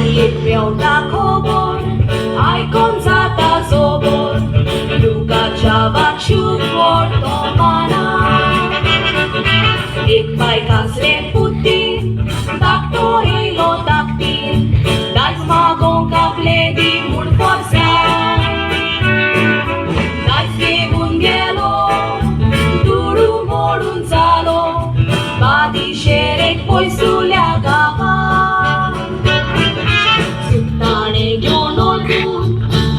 आनी एक मेवता खबर आयकोन जाता जोबर लुकाच्या वाचूक वर्तमाना एक बाय कासले पुती धाकटो येयलो धाकटीन दायज मागोंक आपले दी म्हूण फोर्सान दायज घेवन गेलो दुडू मोडून जालो बादिशेरेक पयसुल्या गांवान सुताणें घेवन वचून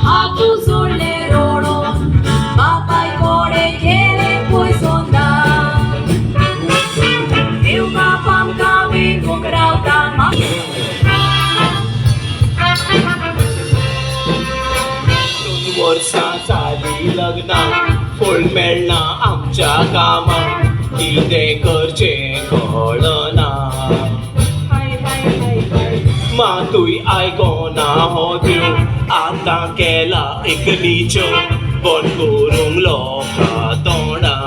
हातू सोडले रडोन बापाय कोडे गेले पयसोंदा देव बाप आमकां वेंगूंक रावता. 2 वर्सां जाली लग्नां, फळ मेळना आमच्या कामाक, कितें करचें कळना. मातूय आयकोना हो देव, आतां केला एकलीच्यो बंद करूंक लोकां तोंडां.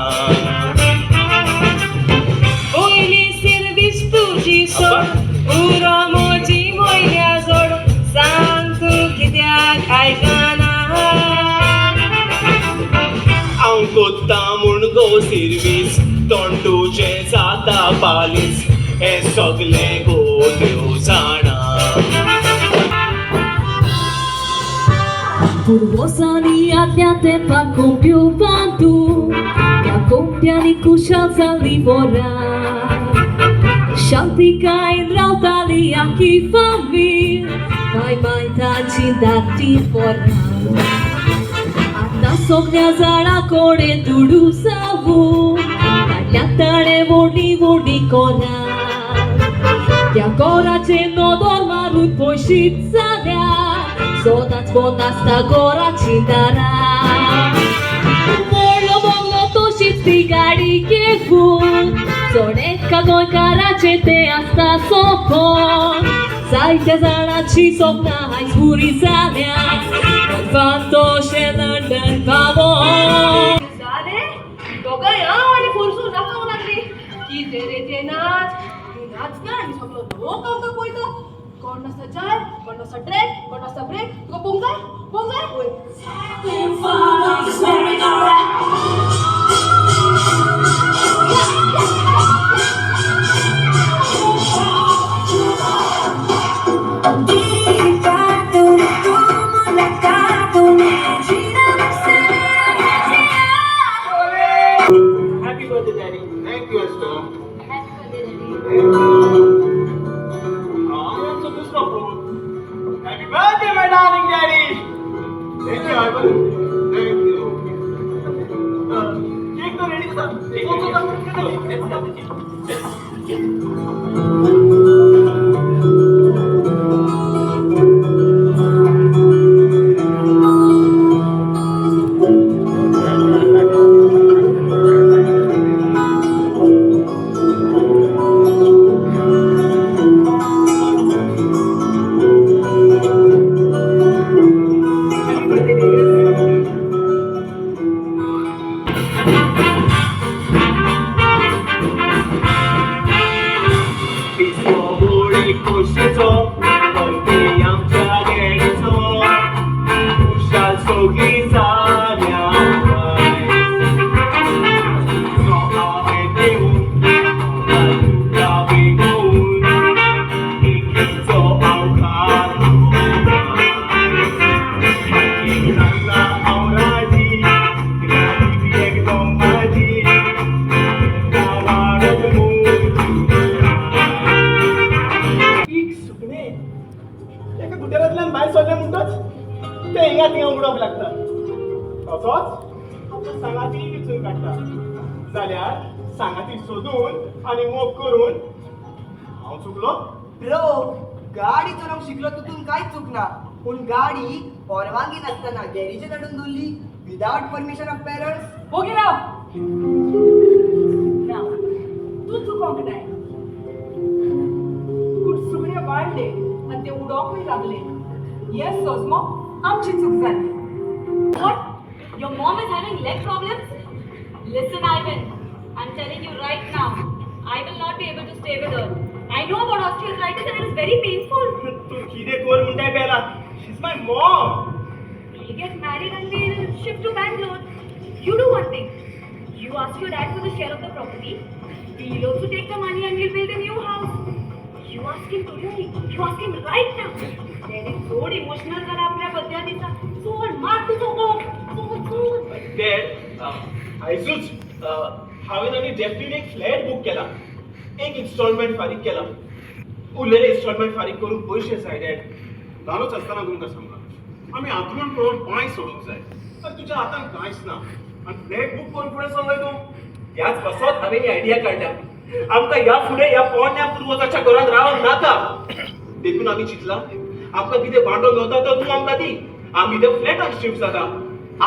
वयली सिर्वीस तुजी सोड, पुरो म्हजी मोयल्या जोड, सांग तूं कित्याक आयकना? हांव कोत्ता म्हूण गो सिर्वीस, तोंड तुजें जाता पालीस, हें सगलें गो देव जाणा. पुर्वसांनी आदल्या तेंपार कोंब्यो बांदून त्या कोंब्यांनी खुशाल जाली वरां, शांतिकायेन रावताली आख्खी फामील, माय माय ताची धाकटी पोरां. आतां सगल्या झाडां कडेन दुडू जावून काडल्या ताणें व्हडलीं व्हडलीं कोरां. त्या कोराचेर नदर मारून पयशीत जाल्यार सदांच बंद आसता घराचीं दारां. व्हडलो बंगलो तशीच ती गाडी घेवन चड एका गोंयकाराचें तें आसता सपन. जायत्या जाणांची सपनां आयज पुरी जाल्या, तशें लंडन पावोन. जालें, दोगांय हांव आनी फोर्सू नाचोंक लागलीं. कितें रे ते नाच! तूं नाचता आनी सगळो लोक आमकां पळयता. कोण नासता जाय, कोण नासता ट्रॅक, कोण नासता ब्रेक. तुका पोवंक जाय, पोवंक जाय, पळय. Happy birthday, Daddy. Thank you, Esther. Happy birthday, daddy. हांव दुसरो phone. Happy birthday, my darling daddy. Thank you, Ivan. Thank you. Cake तो रेडी आसा. Let's cut the cake. Happy birthday, daddy. पिसो होळी खोशीचो, बर्थडे आमच्या डॅडीचो, खुशाल सगळीं जाल्या आयज. तो हांवें घेवन तुका बेगोवन केकीचो हांव खालो. सांगला हांव राजी, गाडी बी एकदम माझी, वाडत मोग. एक सुकणें एका गुड्यारांतल्यान भायर सरलें म्हणटच तें हिंगा थिंगा उडोवंक लागता. तसोच आमचो सांगाती विचून काडटा जाल्यार सांगाती सोदून आनी मोग करून हांव चुकलो? ब्रो, गाडी चलोवंक शिकलो तितून कांयच चूक ना, पूण गाडी परवानगी नासतना गॅरेजीत हाडून दवरली विदावट परमिशन ऑफ पेरंट्स. ओगी राव ना, तूं चुकोंक नाय, पूण सुकणें वाडलें आनी तें उडोवंकूय लागलें हें सोजमो आमची चूक जाली. What? Your mom is having leg problems? Listen, Ivan, I'm telling you right now, I will not be able to stay with her. I know about osteoarthritis and it is very painful. तूं कितें कर. काय Bela? She is my mom. We'll get married and we'll shift to Bangalore. You do one thing. You ask your dad for the share of the property. We'll also take the money and we'll build a new house. You ask him today. You ask him right now. Daddy चड emotional जाला आपल्या बद्दल दिसा. चोल मार तुजो ओठ. चोल चोल. डॅड, आयजूच हांवें आनी डॅफनीन एक फ्लॅट बूक केला. एक इन्स्टॉलमेंट फारीक केला, उरलेले इन्स्टॉलमेंट फारीक करूंक पयशे जाय डॅड. ल्हानूच आसतना तुमकां सांगलां, आमी हांतरूण पळोवन पांय सोडूंक जाय. आनी तुज्या हातान कांयच ना आनी फ्लॅट बूक करून फुडें सरलोय तूं. ह्याच पासत हांवें ही आयडिया काडल्या. आमकां ह्या फुडें ह्या पोरण्या पुर्वजाच्या घरांत रावंक नाका. देखून आमी चिंतलां, आमकां कितें वांटो मेवता तो तूं आमकां दी. आमी त्या फ्लॅटाक शिफ्ट जाता.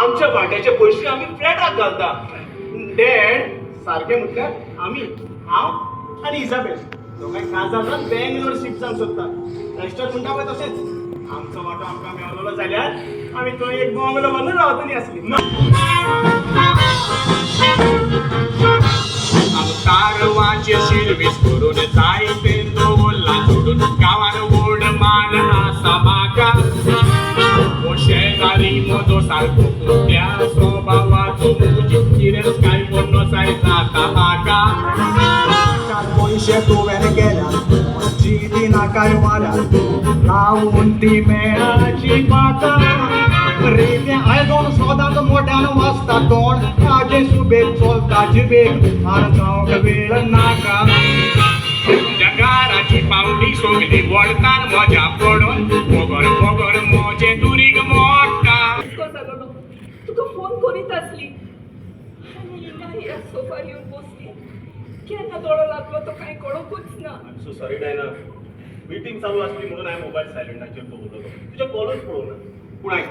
आमच्या वांट्याचे पयशे आमी फ्लॅटाक घालता. डॅड, सारकें म्हटल्यार आमी, हांव आनी इजाबेल दोगांय काजार जावन बेंगलोर शिफ्ट जावंक सोदता. एस्टर म्हणटा पळय तशेंच आमचो वांटो आमकां मेवलेलो जाल्यार आमी थंय एक बंगलो बांदून रावतलीं आसलीं. कारवाचे शिरवीस करून जायते दवरला जोडून, गांवान व्हड मान आसा म्हाका. हो शेजारी म्हजो सारको कुत्र्या स्वभावाचो, म्हजी गिरेस्तकाय म्हण जाता म्हाका. चार पयशे तुवें केल्यात, जी ती नाकाय वाऱ्यार लावून ती मेळाची पाका. रेतें आयदोन सदांच मोट्यान वाजता तोंड, ताजें सुबेग चलता जिबेक, हार जावंक वेळ नाका. जगाराची पावटी सगली वळतान म्हज्या पडून, बगर बगर म्हजें दुरीग मोडटा. इतको जालोलो तुका फोन करीत आसली आनी हिंगा ह्या सोफार येवन बसली. केन्ना दोळो लागलो तो कांय कळोकूच ना. So sorry Diana, meeting चालू आसली म्हणून हांवें मोबायल सायलंटाचेर दवरलेलो. तुजे कॉलूच पळोवंक ना. पूण आयक,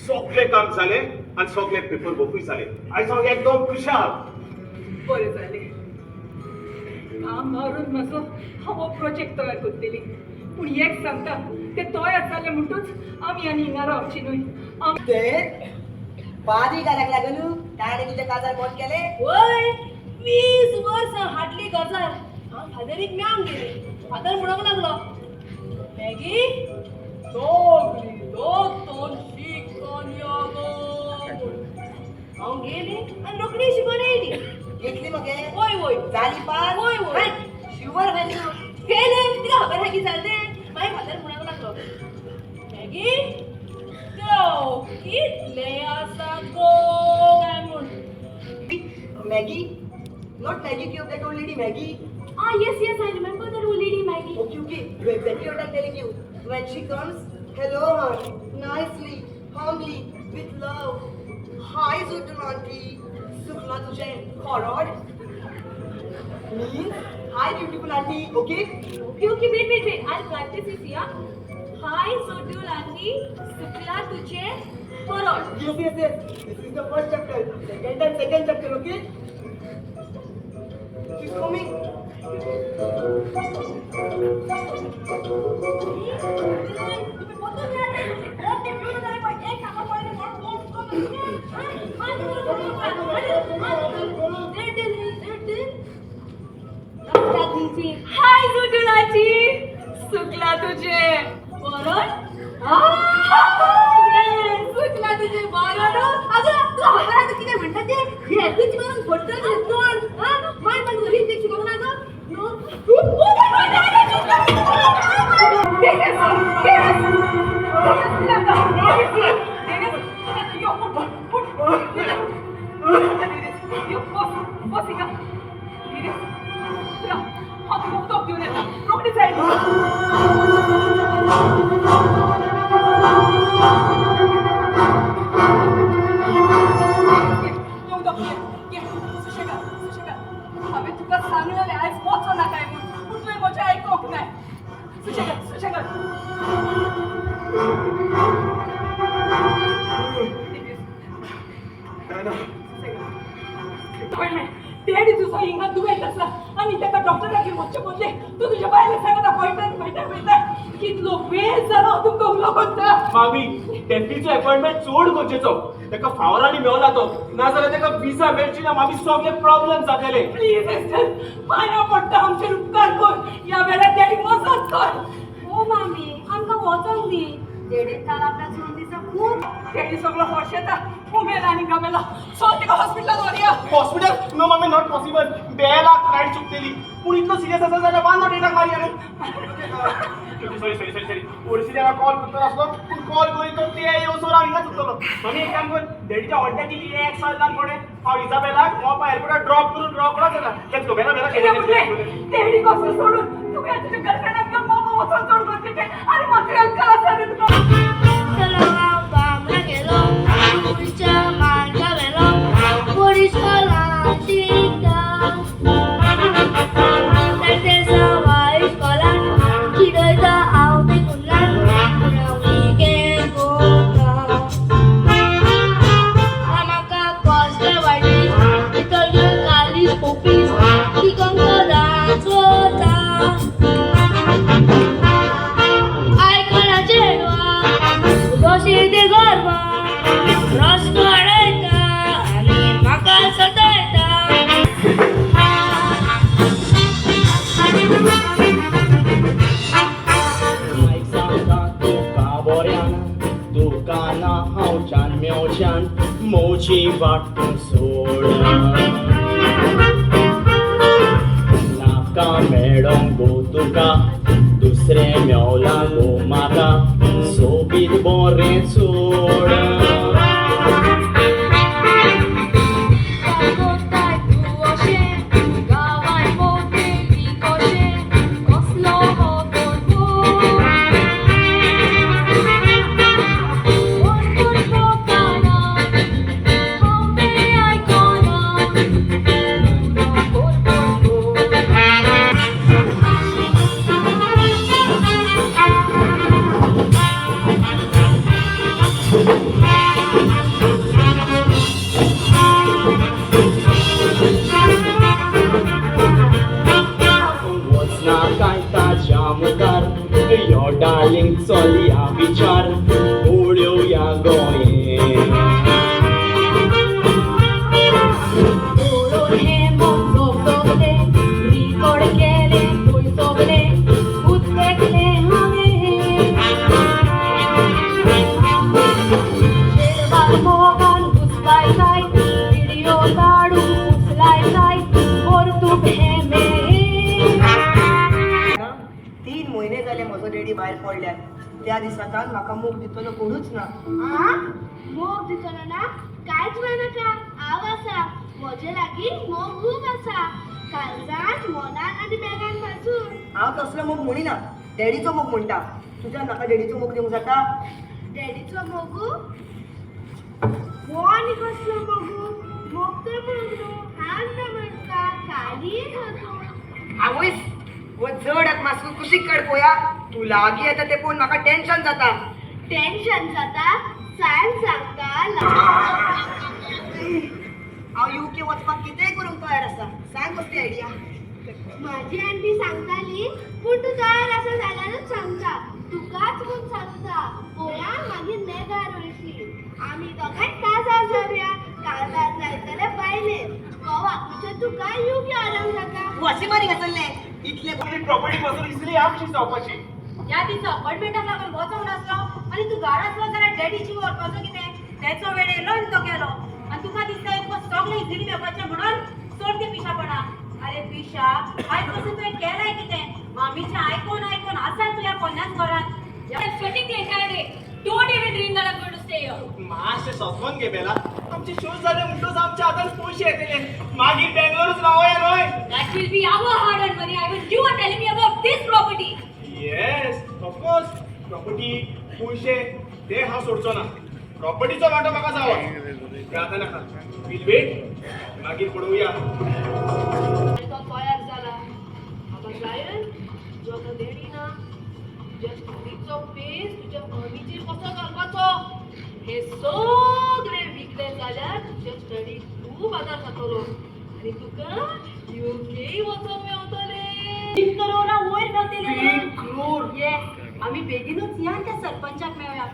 सगळें काम जालें आनी सगळें पेपर वर्कूय जालें. आयज हांव एकदम खुशाल. बरें जालें. काम मारून म्हजो हांव हो प्रोजेक्ट तयार करतली. पूण एक सांगता, ते तयार जालें म्हणटूच आमी आनी हिंगा रावची न्हय आमी. ते पादी घालाक लागलो ताणें तुजें काजार कोण केलें? वय, 20 वर्सां हाडली गजाल. हांव फादरीक मेळोंक गेली. फादर म्हणूंक लागलो, मॅगी, सगळी दोतोन शिकोन यो गो म्हूण. हांव गेली आनी रोखडी शिकोन येयली. घेतली मगे? वय वय. जाली पास? वय वय. Sure fail? फेल. तुका खबर आहा कितें जालें तें? मागीर फादर म्हणूंक लागलो, मॅगी, देव कितले आसा गो काय म्हूण. Maggie, not Maggie cube, that old lady Maggie. Ah, yes, I remember that old lady Maggie. Okay, do exactly what I'm telling you. When she comes, hello her nicely, humbly, with love. "Hi, Zutul auntie. Sukla tuje korod" means "Hi, beautiful auntie," okay? Okay, wait, wait, wait. I'll practice it here. Hi, Sotul auntie. Sukla tujhe parod. Yes. This is the first chapter. Second time, second chapter, okay? She's coming. तुम्ही बदलून जाले. ते पिवन जाले पळय. एक काका पळयलें म्हणून कोण कोण. Hi, Sotul auntie. Sukla tujhe parod. Yes. सुकला तुझे बरोड. अगं, तुका खबर आसा कितें म्हणटा तें? हेकूच मारून फट्टल तुजें तोंड. मागीर मागीर रीत एक शिकोवंक ना गो. न्हू. Dennis, Dennis, Dennis, यो, उठ, उठ. डेनिस, यो, बस बस हिंगा. डेनिस, राव, हांव तुका उदक दिवन येता रोखडीच. जाय. घे उदक, घे घे. सुशेगाद, सुशेगाद. हांवें तुका सांगलेलें आयज वचो नाकाय म्हूण, पूण तुवें म्हजें आयकोंक नाय. सुशेगाद, सुशेगाद. डेनिस. डायना. डॅडी तुजो हिंगा दुयेंत आसा आनी ताका डॉक्टरागेर वचचे बदले तूं तुज्या बायलेक सांगता अपॉयंटमेंट मेळटा मेळटा. कितलो वेळ जालो हांव तुमकां उलो करता. मामी, डेफीचो अपॉइंटमेंट चड गरजेचो. ताका फावरांनी मेवला तो, नाजाल्यार ताका विजा मेळची ना मामी. सगळे प्रॉब्लेम जातले. प्लीज एस्टर, पांयां पडटा, आमचेर उपकार कर. ह्या वेळार डॅडी मजत कर. ओ मामी, आमकां वचोंक दी. डॅडीन काल आपल्या चोरून दिसा खूब. डॅडी सगळो हॉर्श येता, उमेला आनी गमेला. सो तिका हॉस्पिटलात व्हरया. Hospital? No mummy, not possible. बेलाक flight चुकतली. पूण इतलो सिरियस आसा जाल्यार 108 मारी न्हू. सॉरी सॉरी सॉरी सॉरी, ओरसी ताका कॉल करतलो आसलो, पूण कॉल करीत तो ते येवसर हांव हिंगाच उरतलो. मम्मी, एक काम कर, डॅडीच्या हॉटेलाची एक साल फुडें हांव इजाबेलाक मोपा एअरपोर्टार ड्रॉप करून ड्रॉप करत जाता. Let's go Bela, Bela. कितें म्हणलें? डॅडी कसो सोडून तुका तुज्या गर्लफ्रेंडाक घेवन मोपा वचोन चड गरजेचें आनी म्हाका अंकल आसा रे तुका. चलो हांव बामणा गेलो, तुमच्या मार्गा वेलो, पोलीस शिकता. ते सवाय इस्कॉलान किडयता हांव बी कुल्लान विकेंड कोता. म्हाका कसले वायटीस इतल्यो कालीस पोपीस शिकोंक डांस वता. आयकना चेडवा कशी ती गरबा रस्तो अडयता आनी म्हाका सतायता. आयक सांगता तुका बोऱ्यान, तुका ना हांवच्यान मेवच्यान, मोची वाट तूं सोड. नाका मेळोंक गो तुका, दुसरें मेवलां गो म्हाका, सोबीत बोरें चोड. कोताय तूं अशें गांवान भोंवतली कशें, कसलो हो तोर कोण कोण भोंवताना, हांव तें आयकोना, कोण कोण कोण. वचना काय ताच्या मुखार, यो डार्लिंग, चलया विचार उडोवया गोंये. पळोवन हें म्हजो सगलें रिकॉर्ड केलें थंय सगलें उद्देगलें हांवें. चेडवाक मोगान घुसलाय जाय, विडियो काडून उचलाय जाय, परतून हें मेळें. 3 म्हयने जाले म्हजो डॅडी भायर पडल्यार. त्या दिसांतान म्हाका मोग दितलो कोणूच ना. आ, मोग दितलो ना? कांयच नाका, हांव आसा. म्हजे लागीं मोग खूब आसा, काळजान, मनान आनी बॅगान पासून. हांव तसलो मोग म्हणिना, डॅडीचो मोग म्हणटा. तुज्यान म्हाका डॅडीचो मोग दिवंक जाता? डॅडीचो मोगू? हो आनी कसलो मोगू? मोग तर मोग न्हू. हांव ना म्हणटा कालीच हो तूं. आवयस, हो जड आतां मातसो कुशीक काड पोया. तूं लागीं येता तें पळोवन म्हाका टेन्शन जाता. टेन्शन जाता? सांग, सांगता. हांव युके वचपाक कितेंय करूंक तयार आसा. सांग, कसली आयडिया? माझी आंटी सांगताली, पूण तूं तयार आसा जाल्यारूच सांगता. तुकाच म्हूण सांगता पोया, मागीर नेगार वयशी. आमी दोगांय काजार जावया, काजार जायतले बायले घोवाकूचे तुका युके व्हरूंक जाता. तूं अशी मारी घातलें इतले. प्रॉपर्टी पासून इजिली आमची जावपाची. ह्या दिसा अपॉइंटमेंटाक लागून वचोंक नासलो आनी तूं घरा आसलो जाल्यार डॅडीची व्हरपाचो कितें? तेचो वेळ येयलो आनी तो गेलो आनी तुका दिसता तुका सगळें इजिली मेळपाचें म्हणून. सोड ते पिशापणा. अरे पिशा, आयज पासून तुवें केलाय कितें? मामीचें आयकोन आयकोन आसा तूं ह्या पोन्न्याच घरांत. I'm sweating the entire day. Don't even dream that I'm going to stay here. मातशें सोंपोन घे बेला. आमचे शोज जाले म्हणटच आमच्या हातान पयशे येतले. मागीर बेंगलोरूच रावया न्हय? That will be our hard-earned money. I mean, you are telling me about this property. Yes, of course. Property, पयशे ते हांव सोडचो ना. प्रॉपर्टीचो वांटो म्हाका जावो ते आतां नाका. Will wait, मागीर पळोवया. आनी तो तयार जाला. आतां जायन, तुजो आतां डॅडी ना. तुज्या स्टोरीचो पेज तुज्या मम्मीचेर कसो घालपाचो? हे सगळे विकले जाल्यार तुज्या स्टडीक खूब आदार जातलो आनी तुका युके वचोंक मेवतलें. 3 करोडा वयर मेवतले. 3 क्रोर? येस. आमी बेगीनूच या आनी त्या सरपंचाक मेळया.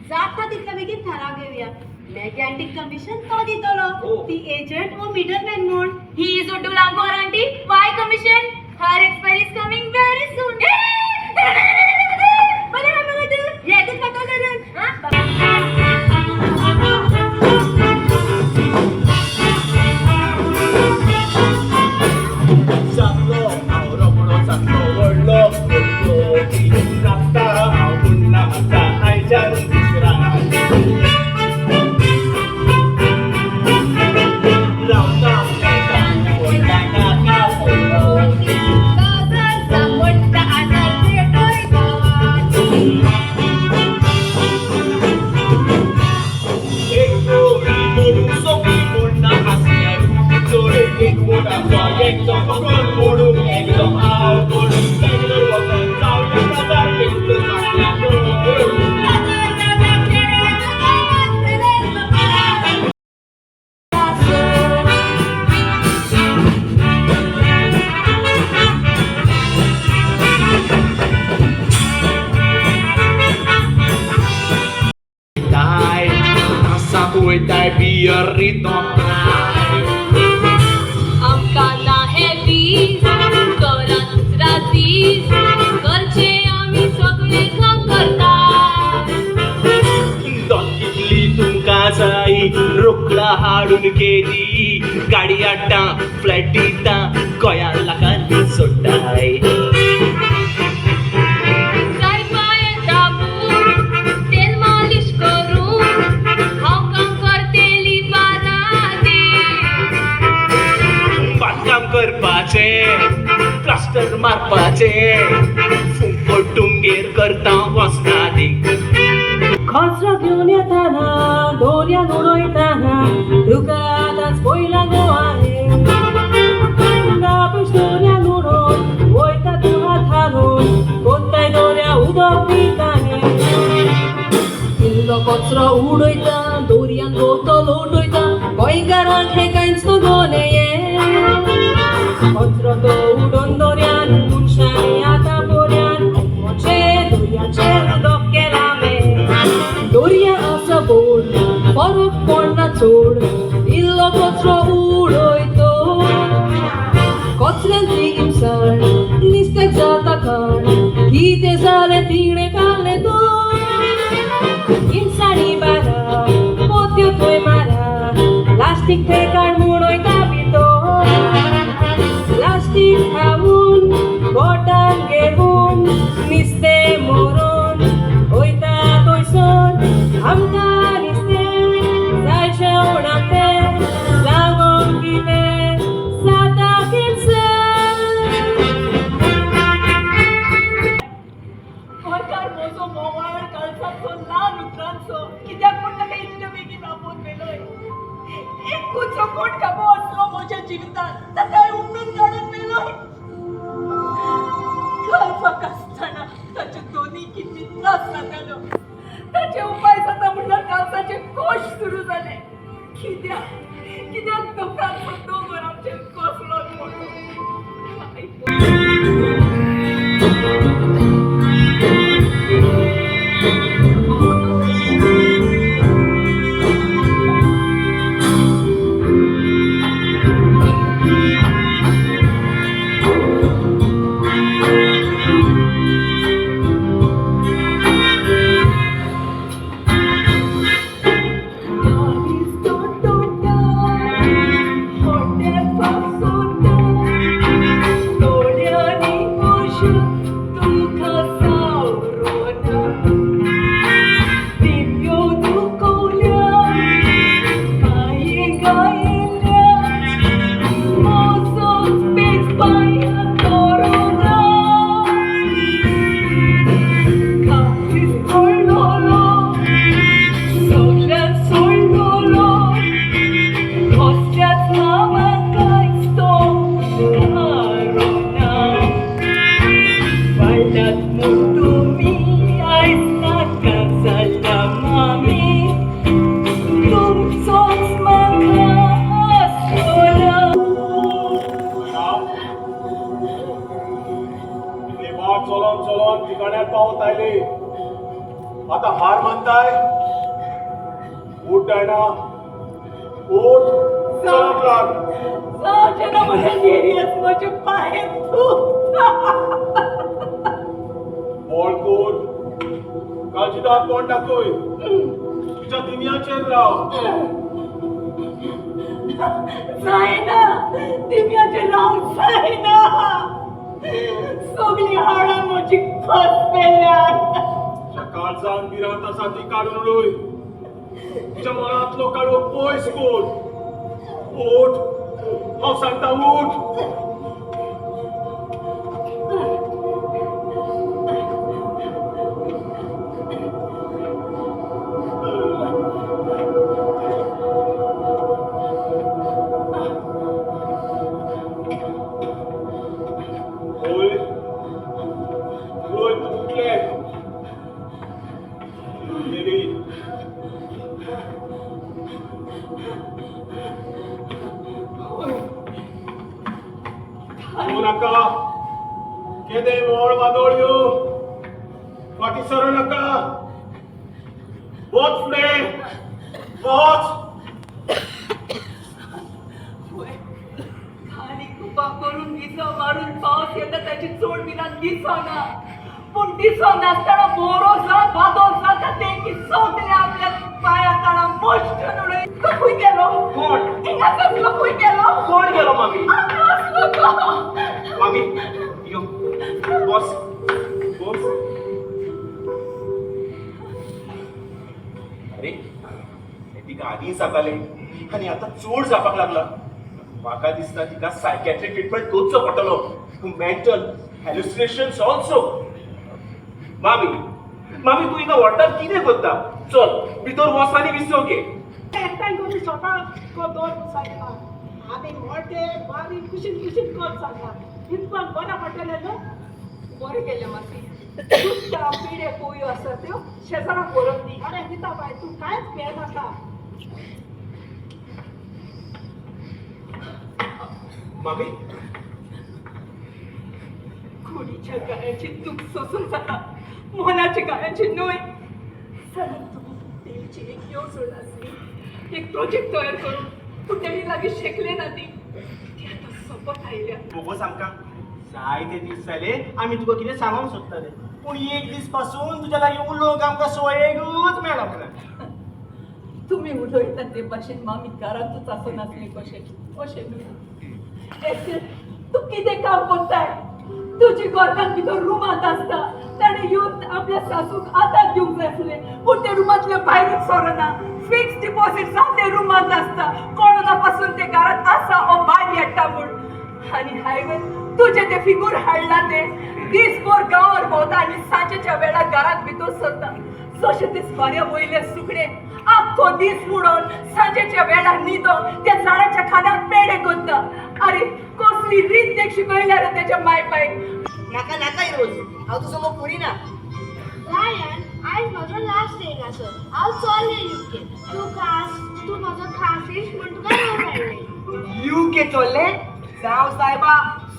जाता तितल्या बेगीन थाराव घेवया. मॅगी आंटीक कमिशन तो दितलो. ती एजंट वो मिडलमॅन म्हूण. He is a Dulangor auntie. Why commission? Her expiry is coming very soon. विचारून दुसरा रावता फ्लॅटान व्हडला नाका पडून. एक जोडी मोडूंक सोंपी पूण ना आसल्यार चड एक मोटाचो एकदम पकड मोडूंक एकदम आवड बेंगलोर वचून जावया काजार बेगीन जावया. वयताय तासाक वयताय बियर तोपलाय. आमकां ना हे दीस करात रातीस करचे आमी सगळे काम करता. कितली तुमकां जाय रोकडा हाडून केली गाडी हाडटा फ्लॅट दिता गोंया लोकांनी सोडटाय. जाय पांय दाबून तेल मालिश करून हांव काम करतेली बारादी. बांदकाम करपाचें प्लास्टर मारपाचें फुंकट तुमगेर करता वचना दी. कचरो घेवन येताना दोर्यान उडयताना तुका आतांच पयला गो हांवें गाबीज दोर्यान उडोवन वयता तूं हात हालून कोत्ताय दोर्या उदक पितानी इल्लो कचरो उडयता दोर्यान बोतल उडयता गोंयकारांक हें कांयच न्हू कचरो तो उडोवन दोर्यान मनशांनी आतां बोऱ्यान म्हजें दोर्याचें उदक केलां में दोर्या आसा बोड फरक पडना चड इल्लो कचरो उडयतो कचऱ्यांतली हिमसाण निस्तेक जाता खाण कितें जालें तिणें खाल्लें दोन हिमसाणी बारा पोत्यो थंय मारा प्लास्टीक थंय काड म्हूण वयता भितर प्लास्टीक खावन बोटान घेवन निस्तें मरोन वयता थंयसर आमकां निस्तें जाय जेवणाक तें सांगोंक कितें जाता कॅन्सर. गोंयकार म्हजो मोवाळ काळजाचो ल्हान उतरांचो कित्याक म्हूण ताका इतले बेगीन आपोवन व्हेलोय. एकूच कोण खांबो आसलो म्हज्या जिवितांत ताकाय उमणून काडून व्हेलोय. गर्भाक आसतना ताचे दोनूय किडनी त्रास जातालो. ताचे उपाय जाता म्हणल्यार काळजाचे कोश सुरू जाले. कित्याक कित्याक दुखांचो दोंगर आमचेर कोसळोन पडलो. इतली वाट चलोन चलोन ठिकाण्यार पावत आयली आतां हार मानताय. उठ डायना उठ चलक लाग. जावचें ना म्हज्या डेरियस म्हजे पांय दुखता. बोल कोर काळजीदार कोण दाखय तुज्या दिमयाचेर राव. जायना दिव्याचें रावंक जायना. सगळीं हाडां म्हजी खस पेल्यात. तुज्या काळजाक काळजान भिरांत आसा ती काडून उडय. तुज्या मनांतलो काळोख पयस कर. उठ, हांव सांगता उठ. होय होय, तूं उठलें गेली. तूं नाका केदें व्हड वादळ यो, फाटीं सरूं नाका. वच फुडें वच. खाली कुपां करून विसो मारून पावस येता ताची चड भिरांत दिसना. पूण दिसो नासतना बोरो जावं वादळ जाता तेंकी सगळे आपल्या पांया तणा मोश्टून उडय. तो खंय गेलो? कोण? हिंगा सगलो खंय गेलो? कोण गेलो मामी? हांगा आसलो तो. मामी यो, बस बस. अरे तिका आदीं जातालें आनी आतां चड जावपाक लागला. म्हाका दिसता तिका सायकॅट्रीक ट्रिटमेंट करचो पडटलो. Mental hallucinations also. मामी मामी, तूं हिंगा व्हडटान कितें करता? चल भितर वच आनी विसव घे. एकठांय करून स्वताक दवर सांगता. आमी मोटे बारीक कुशीन कुशीन कर सांगता. चिंतपाक बरें पडटलें न्हू. बरें केलें मासी. दुखता पिडे पोवयो आसा त्यो शेजाराक व्हरोन दी. अरे दिता बाय, तूं कांयच भियेनाका. मामी, कुडीच्या गायांची दूख सोसून जाता, मनाच्या गायांची न्हय. सगळं तुमी तेलची एक येवजण आसली, एक प्रोजेक्ट तयार करून, पूण तेणी लागीं शेकले ना ती. ती आतां सोंपत आयल्या. बोगोस आमकां जायते दीस जाले आमी तुका कितें सांगोंक सोदताले, पूण एक दीस पासून तुज्या लागीं उलोवंक आमकां सोयेकूच मेळोंक ना. तुमी उलयता ते भाशेन मामी घरांतूच आसनासली कशें, अशें न्हय. एस्तेर, तूं कितें काम करताय? तुजी घरकान्न भितर रुमांत आसता. ताणें येवन आपल्या सासूक आदार दिवंक जाय आसलें, पूण तें रुमांतल्या भायरूच सरना. फिक्स डिपॉझीट जावन तें रुमांत आसता. कोरोना पासून तें घरांत आसा ओ भायर येता म्हूण. आनी हायवेन तुजें तें फिगूर हाडलां तें दीसभर गांवार भोंवता आनी सांजेच्या वेळार घरांत भितर सरता. जशें तें सुवाऱ्या वयलें सुकणें आख्खो दीस उडोवन सांजेच्या वेळार न्हिदोन त्या झाडाच्या खांदार पेडे करता. अरे कसली रीत देख शिकयल्या रे तेच्या माय पायक. नाका नाका रोज, हांव तुजो मोग करिना. रायन, आयज म्हजो लास्ट डे हिंगासर. हांव चल्लें युके. तूं खास, तूं म्हजो खास इश्ट म्हूण तुका रोज हाडलें. युके चोल्ले? जावं सायबा,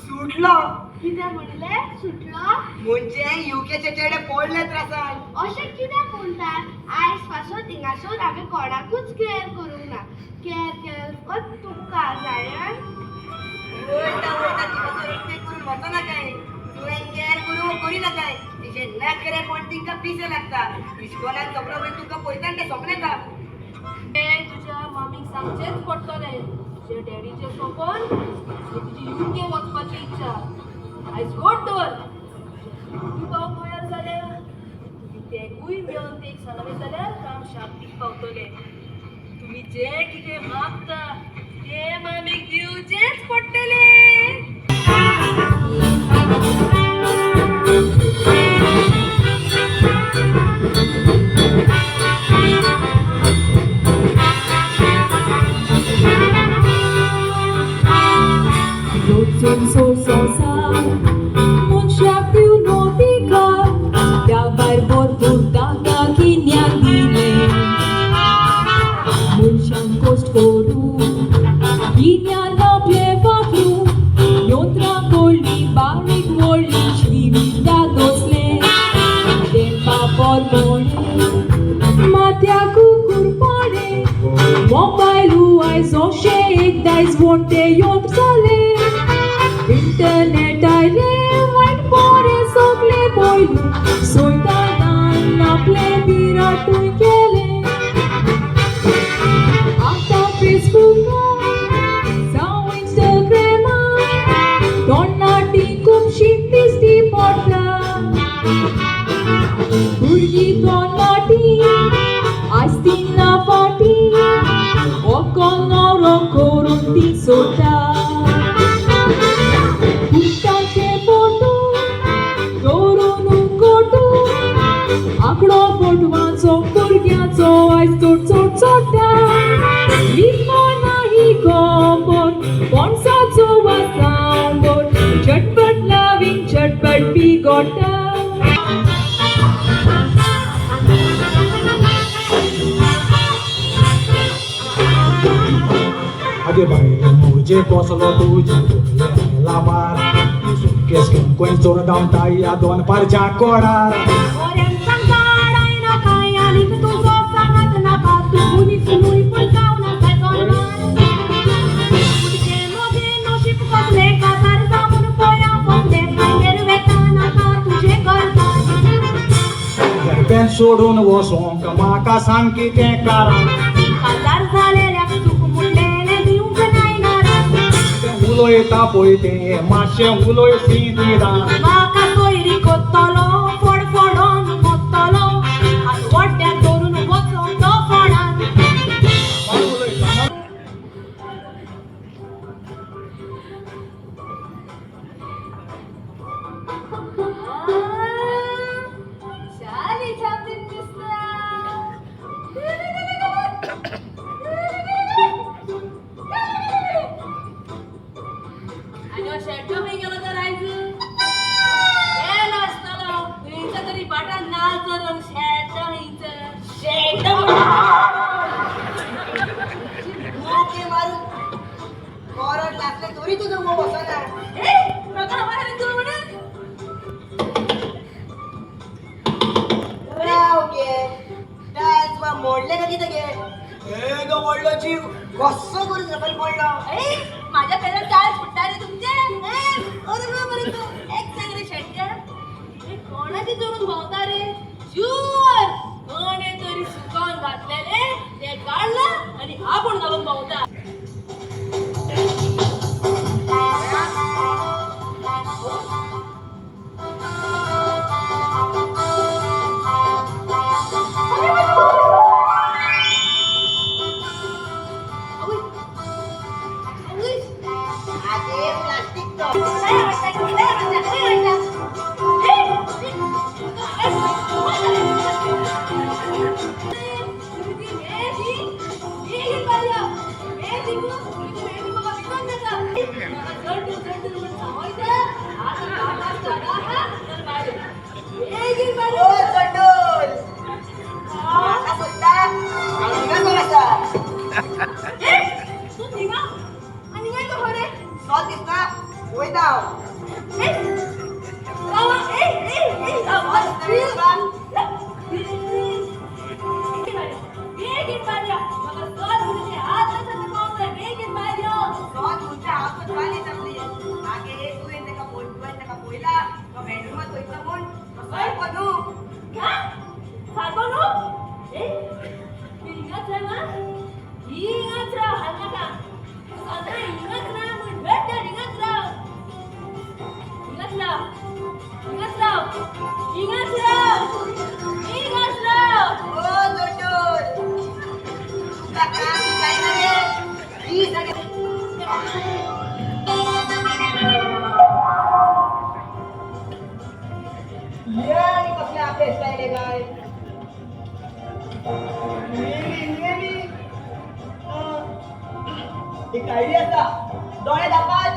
सुटलो. कितें म्हणलें? सुटलो? म्हणजे युकेचे चेडे पडले त्रासान. अशें कित्याक म्हणटा? आयज पासून हिंगासून हांवें कोणाकूच केअर करूंक ना. केअर केअर फकत तुमकां जायन. वयता वयता तुका एकटें करून वचनाकाय. तुवें केअर करूं करिनाकाय, तिचे नखरे पण तिंकां पिशें लागता. इश्कोलान सगळो वेळ तुका पळयता आनी तें सपनेता. तें तुज्या मामीक सांगचेंच पडटलें. तुज्या डॅडीचें सपन आनी तुजी युके वचपाची इच्छा. आयज गोड दवर. तुजी पावंक तयार जाल्या. तुमी तेगूय मेळोन ते एक सांगलें जाल्यार काम शांतीक पावतलें. तुमी जें कितें मागता तें मामीक दिवचेंच पडटलें. मनशाक दिवन अधिकार, त्या भायर भरपूर ताका गिन्यान दिलें. मनशान कश्ट करून गिन्यान आपलें वापरून यंत्रां कडली बारीक व्हडली शिविता दसलें. तेंपा परमणे माथ्याक कुरपाणें मोबायलू आयज अशें एक दायज वणटे यंत्र जालें. इंटरनेट आयलें वायट बरें सगलें पयलू सैतानान आपलें विराटूय केलें. आतां फेसबुकार जावं इंस्टाग्रामार तोंडाटी खुबशी दिश्टी पडटा. भुरगीं चिकन माटी आयज तीन फाटी व्हंकल न्हवरो करून ती सोडटा. पुताचे फोटो दवरून गोटो आंकडो फोटवाचो भुरग्याचो आयज चड चड चडटा. लिपना ही खबर पणसाचो वासांबर झटपट लावींग झटपट बिगोटा. आगे बायले म्हजे कसलो तुजे तकले आयला मार सुटकेस घेवन खंय चोर धांवता या दनपारच्या कोडार. मोऱ्यान सांगता आडायना काय आनीक तुजो सांगात नाका. तूं मनीस न्हय पूण जावन आसा जनावर. तुजें म्हजें नशीब कसलें काजार जावन पोया पोसलें मागीर वेता नाका तुजें घरदार. घरपें सोडून वचोंक म्हाका सांग कितें कारण. काजार जालेल्याक चूक मुडलेलें दिवंक जायना. तें उलयता पळय तें मातशें उलय सिंतिदान. म्हाका सोयरी कोत्तलो फडफडोन मोत्तलो हात वड्ड्याक धरून वचोन तो फोणान. उलयता. चाली छातीत दिसता. आनी हो शेड्डो खंय गेलो तर आयज? गेलो आसतलो खंयच्या तरी भाटान नाल चरोवन. शेड्डो खंयचर शेट मोके मारून कोरड लागले तरी तुजो मोग वचना. ए म्हाका खबर आसा तूं म्हणून. राव गे, डान्स वा मोडले का कितें गे? येदो व्हडलो जीव कसो करून सकयल पडलो? ए माझ्या पेल्यार चाळ फुट्टा रे तुमचे. ए अरे बरे तूं एक सांग रे शेट्ट्या, हे कोणाची चोरून भोंवता रे? शुअर कोणे तरी सुकोवन घातलेले ते काडला आणि आपूण घालून भोंवता. आवय आवय. आगे प्लास्टीक तो. लय आवडटा, लय आवडटा, लय आवडटा. ए, ए, तुजी मेजी, बेगीन बारया. मेजी गो, तुजी मेजी म्हाका विकोन नाका. म्हाका चड्डू चड्डू म्हूण सांगोयता. आतां कामार चालू आहा, चल बाय. बेगीन ओ बारया. चंडोल, म्हाका सोदता? हांगा आसा. ए, तूं थिंगा? आनी हिंगा येयलो खंय रे? सॉल दिसना? वयता हांव. ए, राव आं, ए, ए, ए, राव, सॉल दिसना रे तुका? बेगीन बारया. म्हाका सॉल म्हणचे हात आसा ते पावता. बेगीन भायर यो. सॉल तुमच्या हांव सोदपाली सांगली. आगे तुवें ताका पळय, तुवें ताका पळयला तो बेडरुमात वयता म्हूण? तो सारको न्हू. काय सारको न्हू? ए, तूं हिंगाच राव आं, हिंगाच राव, हाल नाका. तूं सदां हिंगाच राव म्हूण बेटर. हिंगाच राव, हिंगाच राव, हिंगाच राव, हिंगाच राव, हिंगाच राव. ओ चंडोल, तुका काम काय ना रे? ही सगळे ये आणि कसले आपले स्टाईल आहे काय? नेहमी नेहमी एक आयडिया आसा. दोळे धापात,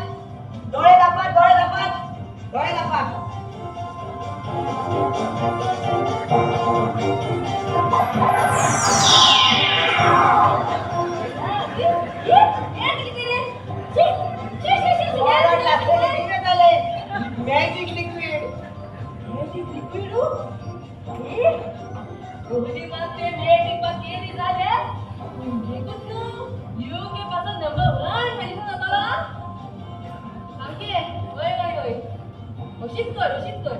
दोळे धापात, दोळे धापात, दोळे धापात. ओरड लागलेले कितें जालें? Magic liquid. Magic liquid? दोनी मात मॅजिक बा केली जाल्यार एकूच न्हू, युके पासून नंबर वन मॅजिशन जातलो. सामकें वय वय वय, अशीच कर, अशीच कर.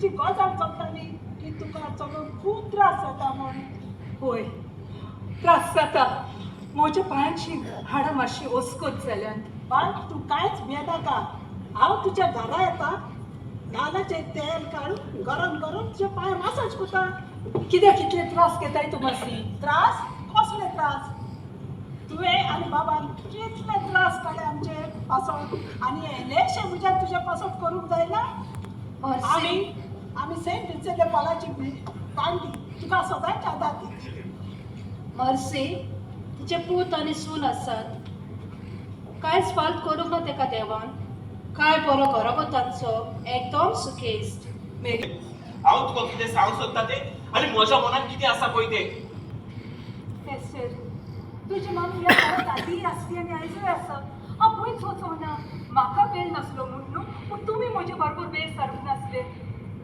तुजी गजाल चलताली की तुका चलूंक खूब त्रास जाता म्हूण. होय, त्रास जाता. म्हज्या पांयांची हाडां मातशी ओस्कोत जाल्यात. बाय, तूं कांयच भियेनाका. हांव तुज्या घरा येता, नाल्लाचें तेल काडून गरम गरम तुजे पांय मासाज करता. कित्याक इतले त्रास घेताय तूं मासी? त्रास? कसले त्रास? तुवें आनी बाबान कितले त्रास काडले आमचे पासत, आनी इल्लेशे म्हज्यान तुजे पासत करूंक जायना? आमी आमी सेंट विन्सेंट पॉलाची पांटी तुका सदांच आदार दितली. मर्सी, तिचे पूत आनी सून आसात. कांयच फाल्त करूंक ना तेका देवान. काय बरो घराबो तांचो, एकदम सुखेस्त. मेरी, हांव तुका कितें सांगूंक सोदता तें आनी म्हज्या मनान कितें आसा पळय तें. एस्टर, तुजी मम्मी ह्या घरांत आदींय आसली आनी आयजूय आसा. हांव खंयच वचोंक ना. म्हाका वेळ नासलो म्हूण न्हू, पूण तुमी म्हजे बरोबर वेळ सारूंक नासले.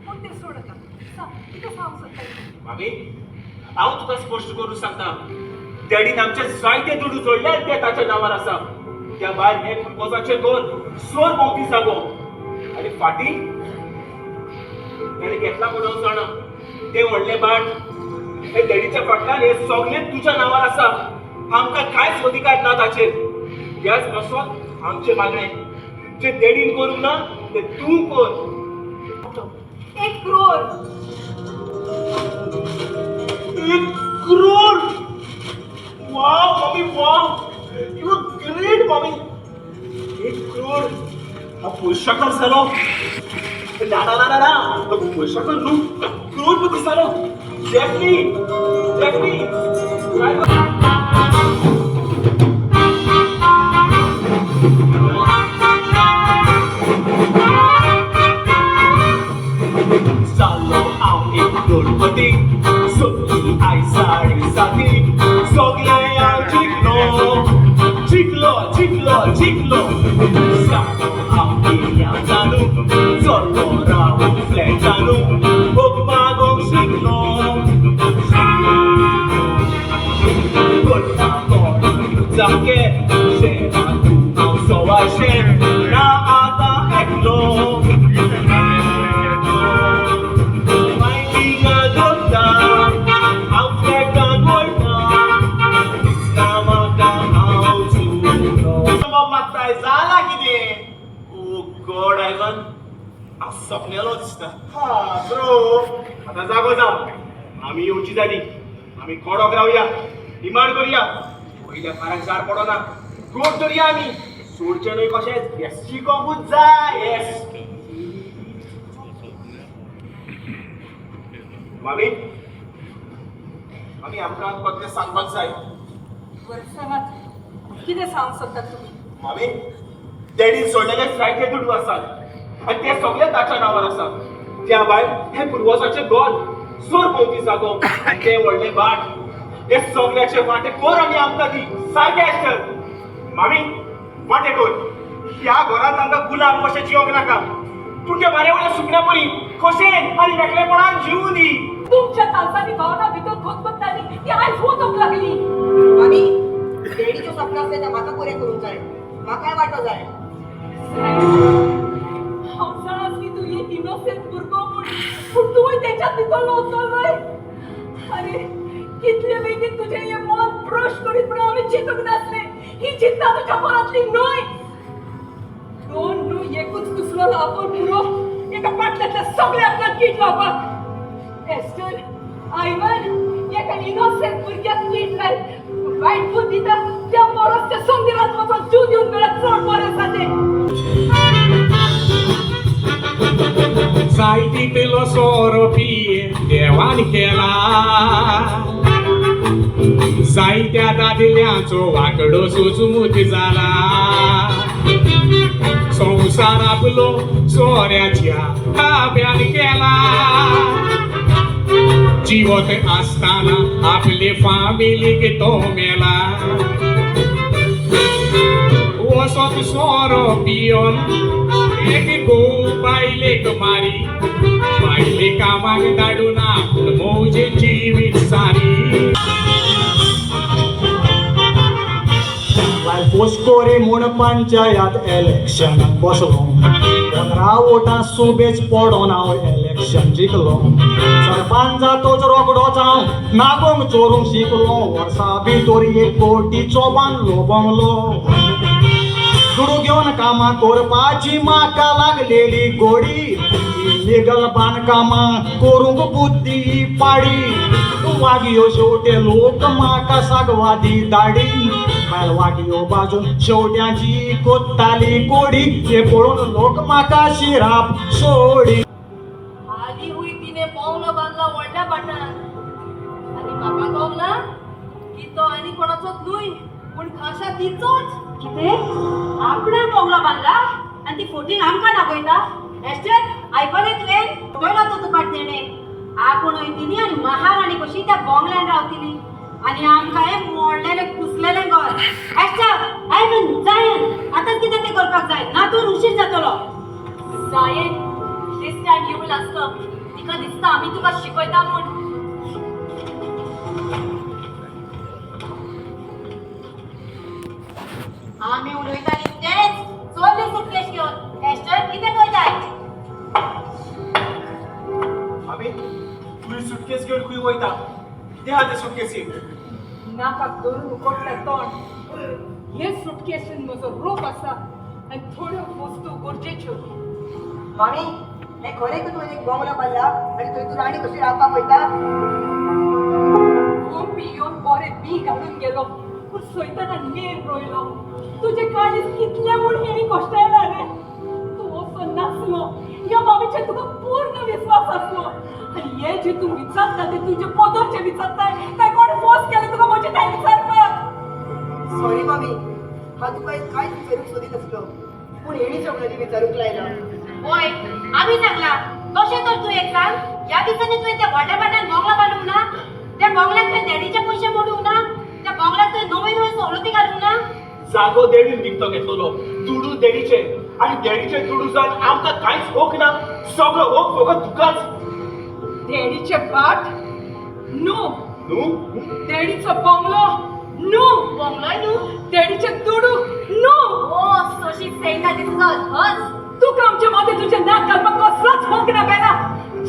पूण तें सोड आतां. सांग, कितें सांगूंक सोदता तूं? मामी, हांव तुका स्पश्ट करून सांगता, डॅडीन आमचे जायते दुडू जोडले आनी ते ताच्या नांवार आसा. त्या भायर हें पुर्वजाचें घर सोर भोंवती जागो आनी फाटीं ताणें घेतला म्हूण हांव जाणा तें व्हडलें भाट हे डॅडीच्या फाटल्यान, हें सगळें तुज्या नांवार आसा. आमकां कांयच अधिकार ना ताचेर. त्याच पासत आमचें मागणें, जें डॅडीन करूंक ना तें तूं कर. 1 crore. 1 crore! Wow mummy, wow! You great mummy. 1 crore! हा पयशाकार जालो. ना ना ना ना ना, पयशाकार न्हू, करोडपती जालो. जॅफनी, जॅफनी. जालो हांव एक करोडपती, सोदली आयज साडे साती. सगळें हांव जिखलो, जिखलो, जिखलो, जिखलो. जालो हांव गिर्याजानू, चल्लो रावूंक फ्लॅटानू, भोग मागोंक शिकलो. करता कोण जाके शेरांतू हांव सवाशें ना आतां एकलो. मायकिंगा दोता हांव फ्लॅटान वयता, दिसता म्हाका हांव चुकलो. मागताय, जाला कितें? ओ गॉड, आयवन, हांव सपनेलो दिसता. हा ब्रो, आतां जागो जा. आमी येवची जाली. आमी कडक रावया, डिमांड करुया. पयल्या फाराक जार पडना. गोड धरया आमी, सोडचे न्हय कशेंच. येस, शिकोवंकूच जाय. येस मामी, मामी, आमकां कसलें सांगपाक जाय. बरें, सांगात, कितें सांगूंक सोदतात तुमी? मामी, डॅडीन सोडलेले जायते दुडू आसात आनी ते सगळे ताच्या नांवार आसात. त्या भायर हें पुर्वजाचें घर, सोर भोंवती जागो आनी तें व्हडलें भाट, हे सगळ्याचे वांटे कर आनी आमकां दी. सारकें एस्टर. मामी, वांटे कर. ह्या घरांत आमकां गुलाम कशें जिवंक नाका. तुमच्या बारे वयल्या सुकण्या परी खोशेन आनी मेकळेपणान जिवूं दी. तुमच्या काळजांनी भावना भितर खतखत्ताली ती आयज वचूंक लागली. मामी, डॅडीच्यो सपन आसलें तें म्हाका पुरें करूंक जाय. म्हाकाय वांटो जाय. हांव जाणा आसली तूं एक इनोसेंट भुरगो म्हूण, पूण तूंय तेच्यात भितर वचलो. अरे, कितले बेगीन तुजें हें मन ब्रश करीत म्हणून हांवें चिंतूंक नासलें. ही चिंता तुज्या मनांतली न्हय. दोन न्हू, एकूच दुसरो लावपाक पुरो एका पाटल्यांतल्या सगळ्यांक कीट लावपाक. एस्टर, आयवन, एका इनोसेंट भुरग्याक कीट लायत वायट बुद्ध दिता त्या परस त्या संदिरात वचून जीव दिवन मेळत चड बरें आसा तें. जाय तितलो सोरो पिये देवान केला, जायत्या दादल्यांचो वांकडो सुजमूत जाला. संवसार आपलो सोऱ्याच्या ताब्यान केला. जिवत आसताना आपले फामिलीक तो मेला. वसत सोरो पियोन एक घोव बायलेक मारी, बायले कामाक धाडून आपूण मौजे जिवीत सारी. पोस्कोरी म्हूण पंचायत इलेक्शनाक बसलो. 15 वोटां सुबेज पडोन हांव इलेक्शन जिखलो. सरपंच जातोच रोकडोच हांव नागोंक चोरूंक शिकलो. वर्सा भितर 1 कोटीचो बांदलो बंगलो. दुडू घेवन कामां करपाची म्हाका लागलेली गोडी. इलिगल बांदकामां करूंक बुद्धी पाडी. वागयो शेवटे लोक म्हाका सागवादी दाडी. बायल वागयो बाजून शेवट्याची कोत्ताली कोडी. हे पळोवन लोक म्हाका शिराप सोडी. हाली हुई तिने बंगलो बांदला व्हडल्या पाटान आनी म्हाका कळना की तो आनी कोणाचोच न्हय पूण खासा तिचोच. कितें आपणा बंगलो बांदला आनी ती फोटीन आमकां दाखयता. एस्टर आयकलें तुवें? पळयलो तो तुका तेणें. आपूण वयतली आनी महाराणी कशी त्या बंगल्यान रावतली आनी आमकां हें मोडलेलें कुसलेलें घर. एस्टर आयकून जायन आतांच कितें तें करपाक जाय ना तूं उशीर जातलो. Zion, this time you will ask her. तिका दिसता आमी तुका शिकयता म्हूण. आमी उलयताली तेंच. चल्ली सुटकेस घेवन. एस्टर कितें पळयताय? आमी तुमी सुटकेस घेवन खंय वयता? कितें आहा ते सुटकेसीन? नाकाक धरून उकोडटा तोंड. हे सुटकेशीन म्हजो रोप आसा आनी थोड्यो वस्तू गरजेच्यो. मामी, हें खरें की तुवें एक बंगलो बांदला आनी थंय तूं राणी कशी रावपाक वयता? गोंपी येवन बरें बी घालून गेलो पूण सोयतना नेर रोयलो. तुजे काळीज कितलें म्हूण हेणी कश्टायला रे. तूं असो नासलो. ह्या मामीचेर तुका पूर्ण विस्वास आसलो आनी हे जे तूं विचारता ते तुजे पोदोरचे विचारताय काय कोण फोर्स केले तुका म्हजें काय विचारपाक? सॉरी मामी, हांव तुका कांयच विचारूंक सोदीत आसलो पूण हेणी सगळ्यांनी विचारूंक लायला. वय आमी सांगला तशें तर तूं एक सांग, ह्या दिसांनी तुवें त्या व्हडल्या पाटान बंगलो बांदूंक ना? त्या बंगल्याक तुवें डॅडीचे पयशे मोडूंक ना? त्या बंगल्याक तुवें नव्यो नव्यो सवलती घालूंक ना? जागो देडीन विकतो घेतलेलो, दुडू देडीचे आनी देडीचे दुडू जावन आमकां कांयच हक ना. सगळो हक फकत तुकाच. डॅडीचे भाट न्हू. न्हू. डॅडीचो बंगलो न्हू. बंगलोय न्हू. डॅडीचे दुडू न्हू. Oh, so she's saying that this is all hers. तुका आमचे मदें तुजें नाक घालपाक कसलोच हक ना बेला.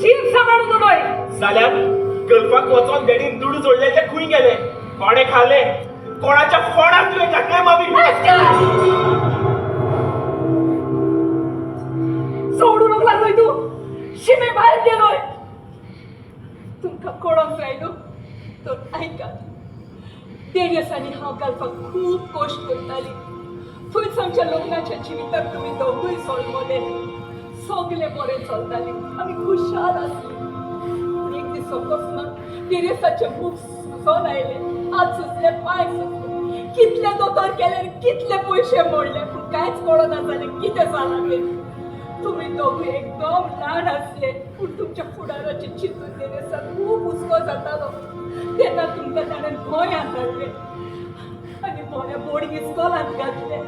जीव सांबाळून उडय. जाल्यार गल्फाक वचोन देडीन दुडू जोडले ते खंय गेले? कोणे खाले? कोणाच्या फोणाक तुवें घातले मामी? सोडून लागलोय तूं. शिमे भायर गेलोय. तुमकां कळोंक जाय न्हू तर आयकात. देड आनी हांव घालपाक खूब कश्ट करताली. थंयच आमच्या लग्नाच्या जिविताक तुमी दोगूय सोलमले. सगलें बरें चलतालें. आमी खुशाल आसली. पूण एक दीस अकस्मात देरेसाचें मूख सुजोन आयलें. हात सुजले, पांय सुजले. कितले दोतोर केले आनी कितले पयशे मोडले पूण कांयच कळना जालें कितें जालां तें. तुमी दोगूय एकदम ल्हान आसले पूण तुमच्या फुडाराचें चिंतून देरेसाक खूब हुस्को जातालो. तेन्ना तुमकां ताणें गोंयांत हाडलें आनी बऱ्या बोर्डिंग इस्कॉलांत घातलें.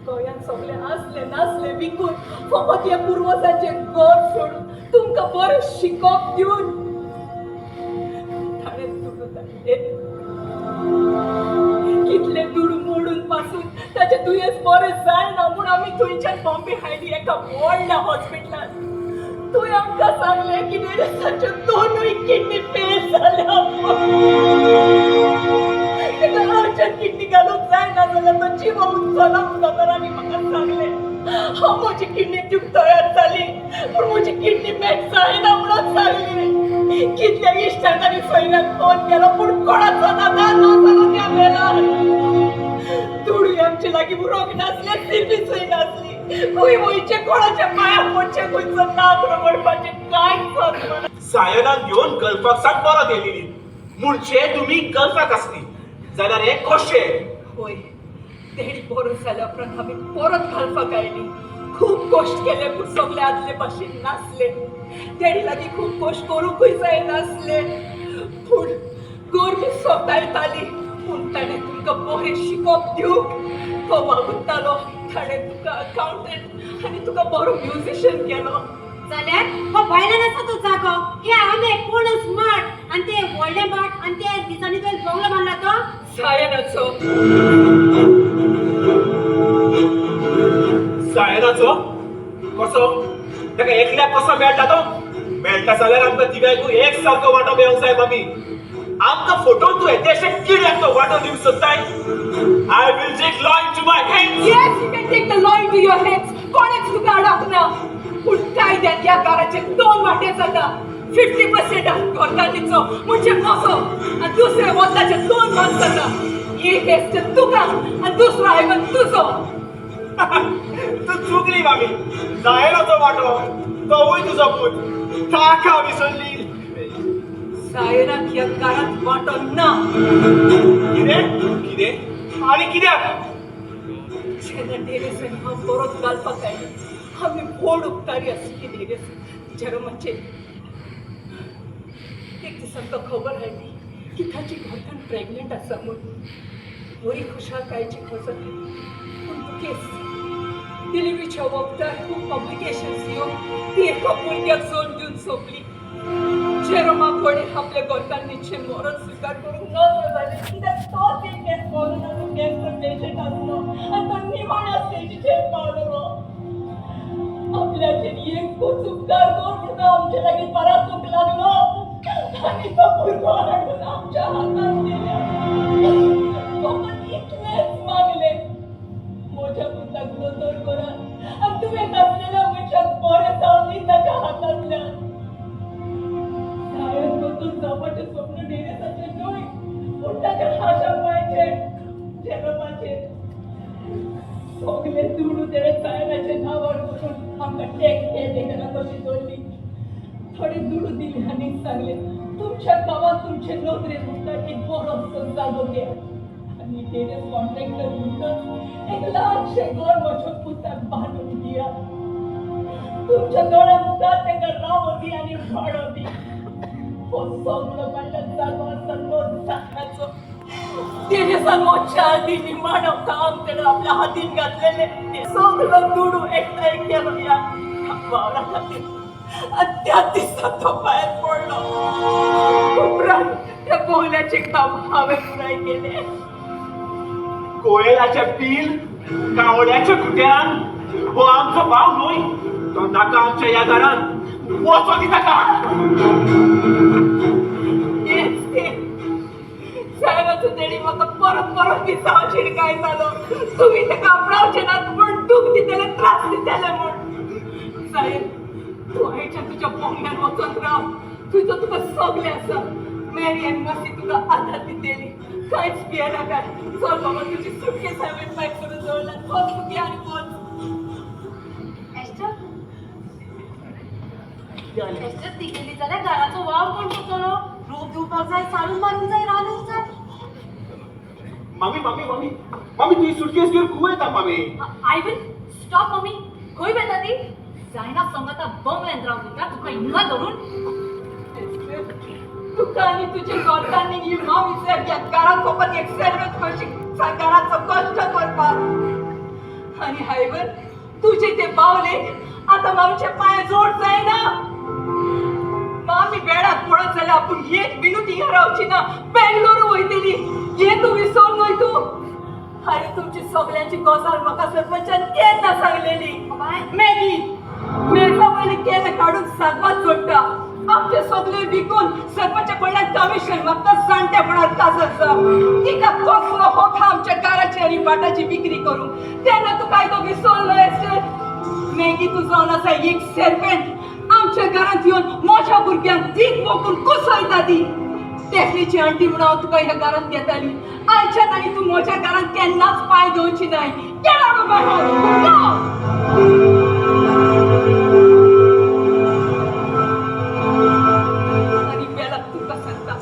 गोंयांत सगळें आसलें नासलें विकून फकत ह्या पुर्वजांचें घर सोडून तुमकां बरें शिकोवप दिवन ताणें दुडू धाडले. कितले दुडू मोडून पासून ताचें दुयेंस बरें जायना म्हूण आमी थंयच्यान बॉम्बे हाडली एका व्हडल्या हॉस्पिटलांत. तुवें आमकां सांगलें की देरेसाच्यो दोनूय किडनी फेल जाल्या. ताका अर्जंट किडनी घालूंक जायना जाल्यार तो जीव उरचो ना म्हूण दोतोरांनी म्हाका सांगलें. हांव म्हजी किडनी दिवंक तयार जाली पूण म्हजी किडनी मॅच जायना म्हणून सांगलें. कितल्या इश्टांक आनी सोयऱ्यांक फोन केलो पूण कोणाचो ना ना जालो त्या वेळार. दुडू आमचे लागीं उरोंक नासले, सिर्विसूय नासली. खंय वयचें, कोणाच्या पांयां पडचें, खंयचो नाक रगडपाचें कांयच समजना. सायनाक घेवन गल्फाक सावन परत येयलेली म्हणजे तुमी गल्फाक आसली जाल्यार हें कशें? होय, डॅडी बरो जाल्या उपरांत आमी परत घालपाक आयली. खूब कश्ट केले पूण सगळे आदले भाशेन नासले. डॅडी लागीं खूब कश्ट करूंकूय जायनासले पूण गरमी सोतायताली. पूण ताणें तुमकां बरें शिकोवप दिवंक तो वागुत्तालो. ताणें तुका अकाउंटंट आनी तुका बरो म्युजिशियन केलो. जाल्यार हो बायलान आसा तो जागो. हे आंबे पणस माड आनी ते व्हडले माड आनी ते दिसांनी तुवें बंगलो बांदला तो सायनाचो. जायनाचो कसो ताका एकल्याक कसो मेळटा तो मेळटा जाल्यार आमकां तिगांयकूय एक सारको वांटो मेळोंक जाय मामी. आमकां फोटोन तूं येदेशे किड्याक तो वांटो दिवंक सोदताय. I will take law into my hands. Yes, you can take the law into your hands. कोणेच तुका अडोवंक ना. पूण कायद्यान ह्या घराचे दोन वांटे जाता. 50% घरकान्नीचो म्हणजे म्हजो आनी दुसरे वताचे दोन भाग जाता. एक एस्टेट तुका आनी दुसरो आयवन तुजो. तूं चुकली मामी. जायनाचो वांटो तोवूय तुजो पूत ताका विसरली. सायनाक ह्या घरांत वांटो ना. कितें? कितें? आनी कित्याक? जेन्ना डेरेसान हांव परत घालपाक आयलें, आमी व्हड उपकारी आसली डेरेस जेरोमाचेर. एक दीस आमकां खबर हाडली की ताची घरकान्न प्रेग्नंट आसा म्हूण. बरी खुशालकायेची गजाल, पूण दुखेस्त डिलिव्हरीच्या वखदार खूब कॉम्प्लिकेशन्स येवन ती एका भुरग्याक जल्म दिवन सोंपली. जेरोमा कडेन आपल्या घरकान्नीचें मरण स्विकार करूंक नजो जालें, कित्याक तोच एक कोरोनाचो कॅन्सर पेशंट आसलो आनी तो निमाण्या स्टेजीचेर पावलेलो. आपल्याचेर एकूच उपकार कर म्हूण तो आमचे लागीं परातूंक लागलो आनी तो भुरगो हाडून आमच्या हातांत दिलो. फकत इतलेंच मागलें, म्हज्या पुताक दोतोर करात आनी तुवें नासलेल्या मनशाक बरें जावन दी ताच्या हातांतल्यान. सायन दोतोर जावपाचें स्वप्न डेरेसाचें न्हय, पूण ताच्या हाशा पांयचें, जेरोमाचें. सगळे दुडू तेणें सायनाच्या नांवार करून आमकां टॅक्स केअरटेकरा कशी दवरली. थोडे दुडू दिले आनी सांगलें, तुमच्या गांवांत तुमचे नदरे मुखार एक बरोसो जागो घेयात आनी डेरेस कॉन्ट्रॅक्टर म्हणटच एक ल्हानशें घर म्हज्या पुताक बांदून दियात. तुमच्या दोळ्या मुखार ताका रावो दी आनी वाडो दी. हो सगळो भायलो जागो आसा तो जागराचो. तेजेसान मोच्या आदी निमाणो काम तेणें आपल्या हातीन घातलेलें. सगळो दुडू एकठांय केलो ह्या वावरा खातीर आनी त्या दिसा तो भायर पडलो. उपरांत त्या बंगल्याचें काम हांवें पुराय केलें. कोयलाचें पील कावळ्याच्या खुट्यान हो आमचो भाव न्हय, तो नाका आमच्या ह्या घरान. वचो दी ताका. हेच तें सायबाचो डॅडी म्हाका परत परत दिसाव शिडकायतालो, तुमी ताका आपणावचे नात म्हूण, दूख दितले, त्रास दितले म्हूण. साहेब, तूं आयच्या तुज्या बंगल्यान वचोन राव. थंयचो तुका सगळें आसा. मॅरी आनी मसी तुका आदार दितली. कांयच भियेनाका. चल बाबा, तुजी सुटकेस हांवें पॅक करून दवरला. चल, तूं घे आनी वच. एस्टर, एस्टर, ती गेली जाल्यार घराचो वावर कोण करतलो? रोप दिवपाक जाय, सारून मारूंक जाय, रांदूंक जाय. मामी, मामी, मामी, मामी, तुजी सुटकेस घेवन खूब येता मामी. I will stop mummy. खंय वेता ती? जायना संगता बंगल्यान राव दिता तुका हिंगा धरून. तुका आनी तुजे घरकान्नीक ही मामी सारक्या घरांत फकत एक सर्वेंत कशी घराचो कश्ट करपाक. आनी हायवर, तुजे ते बावलेक आतां मामीचे पांय जोड जायना. मामी बेडाक पडत जाल्यार आपूण एक मिनूत हिंगा रावची ना, बेंगलोर वयतली, हें तूं विसर न्हय तूं. आरे, तुमची सगळ्यांची गजाल म्हाका सरपंचान केन्ना सांगलेली. मॅगी मेजा वयले केले काडून सागवात जोडटा, आमचे सगळे विकून सरपंचा कडल्यान कमिशन मागता. जाणटेपणार काजर जाव तिका कसलो होता आमच्या घराची आनी भाटाची विक्री करूंक? तेन्ना तूं कांय तो विसरलो एस्टर? मॅगी, तूं जावन आसा एक सर्वेंट. आमच्या घरांत येवन म्हज्या भुरग्यांक दीक वोकून कुसयता ती. तेफलीची आंटी म्हणून हांव तुका ह्या घरांत घेताली. आयच्यान आनी तूं म्हज्या घरांत केन्नाच पांय दवरची नाय. Get out of my house! Go! आनी बेला, तुका सांगता,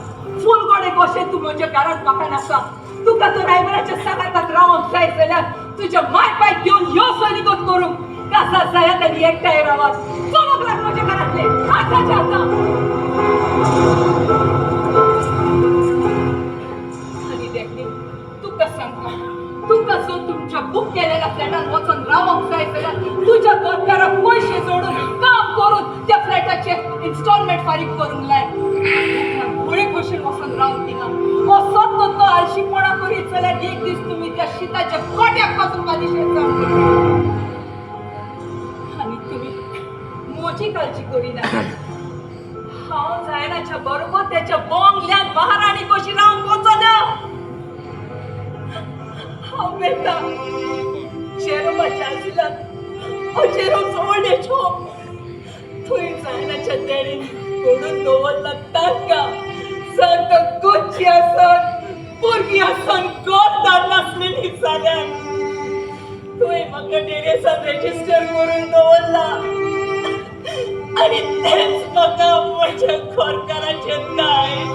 फुलगोडे कशें तूं म्हज्या घरांत म्हाका नासा. तुका तर ड्रायव्हराच्या सांगाताक रावंक जाय जाल्यार तुज्या माय पायक घेवन यो सोयरीगत करूंक. कासार जायात आनी एकठांय रावात. चलोक लाग म्हज्या घरांतले आतांच्या आतां. आनी देखली, तुका सांगता, तुका जर तुमच्या बुक केलेल्या फ्लॅटान वचून रावंक जाय जाल्यार तुज्या घरकाराक पयशे जोडून, काम करून त्या फ्लॅटाचे इन्स्टॉलमेंट फारीक करूंक लाय. होळी भशेन वचून रावन थिंगा. असोच तर तो आळशीपणा करीत जाल्यार एक दीस तुमी त्या शिताच्या गोट्याक पासून बादिशेर जावचे. मातशी काळजी करिना. हांव जायनाच्या बरोबर त्याच्या बोंगल्यान महाराणी कशी रावंक वचना. हांव वेता जेरोमाच्या आसिलांत, हो जेरोम ओल्ड एज होम. थंय जायनाच्या देणेन कोडून दवरला तांकां, संत गोची आसन, भुरगीं आसन, घरदार नासलेली जाल्यार. थंय म्हाका डेरेसान रेजिस्टर करून दवरला आनी तेंच म्हाका म्हज्या घरकाराचें दायज.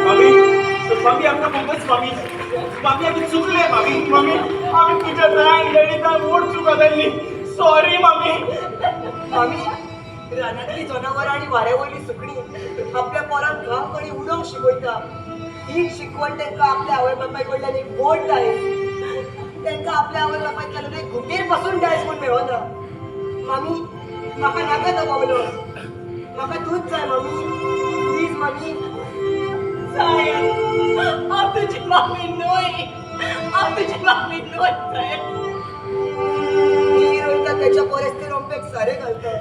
मामी, मामी, आमकां बोगस मामी. मामी, आमी चुकले मामी. मामी, आमी तुज्या जायन डॅडीचा मोड चूक जाल्ली. सॉरी मामी. मामी, रानांतली जनावरां आनी वाऱ्या वयली सुकणीं आपल्या पोरांक घाम कणी उडोवंक शिकयता. हीच शिकवण तांकां आपल्या आवय बापाय कडल्यान एक व्हड दायज. तांकां आपल्या आवय बापाय कडल्यान एक घुटेर पासून दायज म्हूण मेळना. मामी, म्हाका नाका तो बावलो. म्हाका तूंच जाय मामी. प्लीज मामी. जायन, हांव तुजी मामी न्हय. हांव तुजी मामी न्हय जायन. ती रोयता त्याच्या परस ती रोंपेक सारें घालता,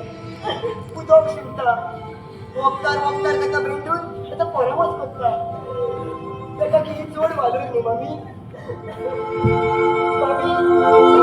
उदक शिंपता, वखदार वखदार ताका ब्रिंडून ताका परामोस करता. ताका कितें चड वालोर न्हू मामी? मामी.